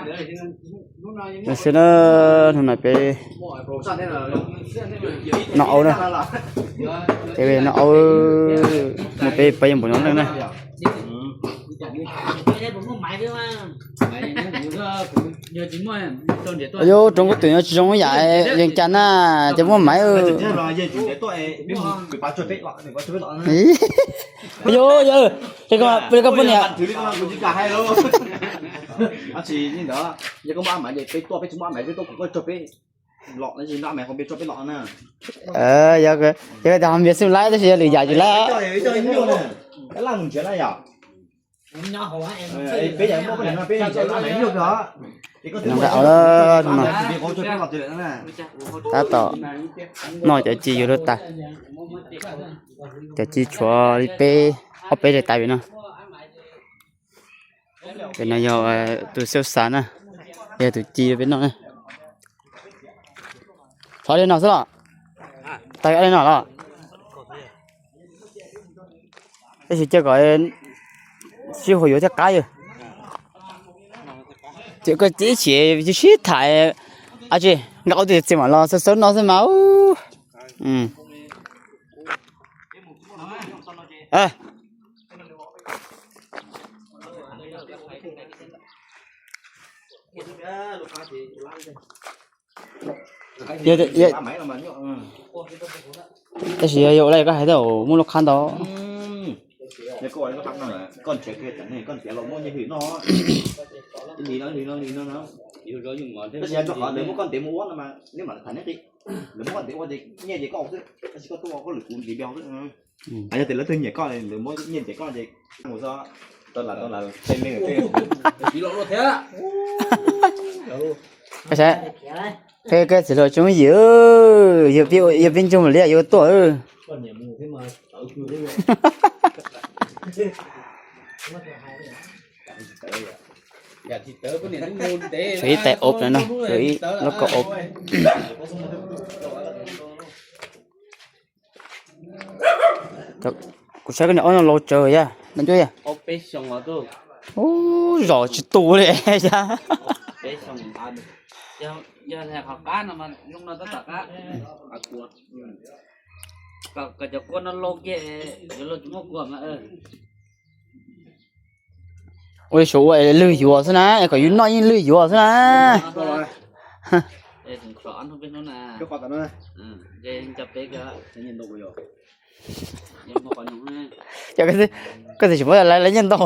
Xwb na, hnub no peb noj aub na, ces noj aub, muaj peb pab yeej npaum no na. Yog roob kub twm no tsis zoo yam yeej cas na, ces muaj maiv. Yog, yog, koj poj niam. Yog tias ho npias xwb laib tab sis yog lwm yam tsis laib. Nqa au no, tab tom noj cov ci yuav luag tas. Cov ci tshuav li peb, ob peb daim tais vim no. Pem no yog tus xiab xav na, yog tus ci peb noj na. Tshuav li no xwb los? Tag li no los? Tab sis cia kom sib haum yuav thiaj qab yog. Ces koj tib chim sib tham, a tsi, nqa ua tus txiv mam los xawb xawb no xwb mas. Tab sis yog ua li koj hais tias muaj lub qhab ntau. Yog tias lawv twb nyiam koj, lawv muab nyiaj ntiav koj ces mus tau lawm, tau lawm. Saib, koj txiv hluas tsoom yim, yog peb ntsoog li yuav tuaj. Tshuav ib tais ob no, tshuav ib lub kaum ob. Kuv saib koj niam ob no laus tsawg yag no ncuab yag. Ub, zom tsis tu li yag. Ua li saum ua lwg yuav xwb na, kom yus noj yeej lwg yuav xwb na. Koj tsis muab lawv nyiaj ntau.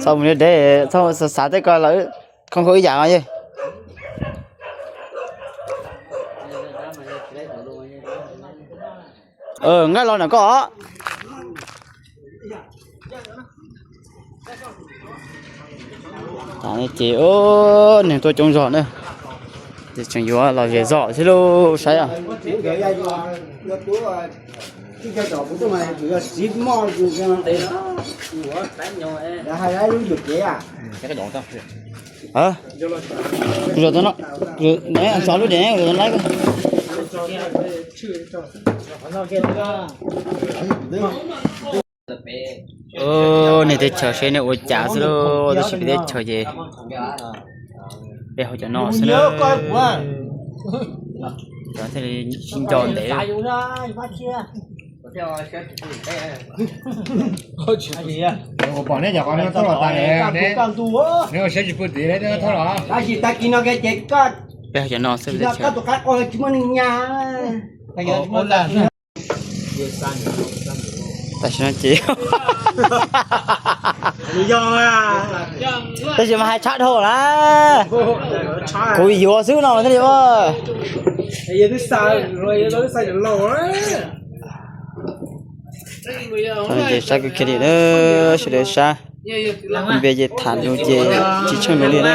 Txhob mus deb, txhob xav xav tej ko lawm, khoo khoo ib yam os. Nqaij los ntawm koj os. Ces neeg tuaj coob zog na, ces tseem yuav los zem zog xwb lauj saib os. Zos tau no, ne, tso lub dej laib. Nej teb chaws seb nej ua cas xwb lauj, tab sis peb teb chaws ces peb hau cov no xwb na. Cov thiaj li sib nco ntev. Peb hau cov no xwb peb teb chaws. Tam sim no ces tab sis mas hais tshaj dhau na, kuv yuav xwb no thiaj li. Ces sab kawg kiag li na, sawv daws sab. Npe ces tham lus ces tsis tsheej lus li na.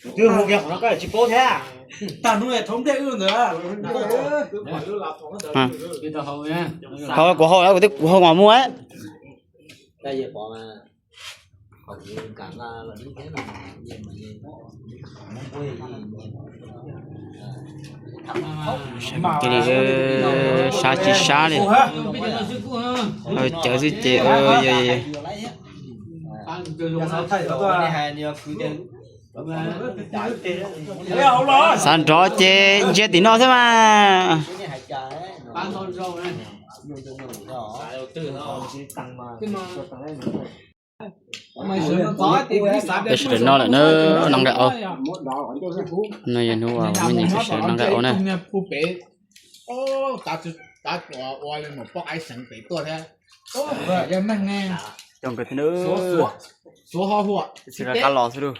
Twb hu kiag qhov no koj tsis paub thiab. Tag hnub thoob nplej wb ntawd. Hau kuv hau, kuv twb kuv hau mas muaj. Cia li sab tsis sab li. Cawv xwb ces xav nrov ces ntsia tim no xwb mas. Peb sawv daws noj lawm na, noj nqaij aub. No yog hnub uas muaj nyias peb sawv daws noj nqaij aub na. Coj nkawd thiab na. Tsis qab los xwb lauj.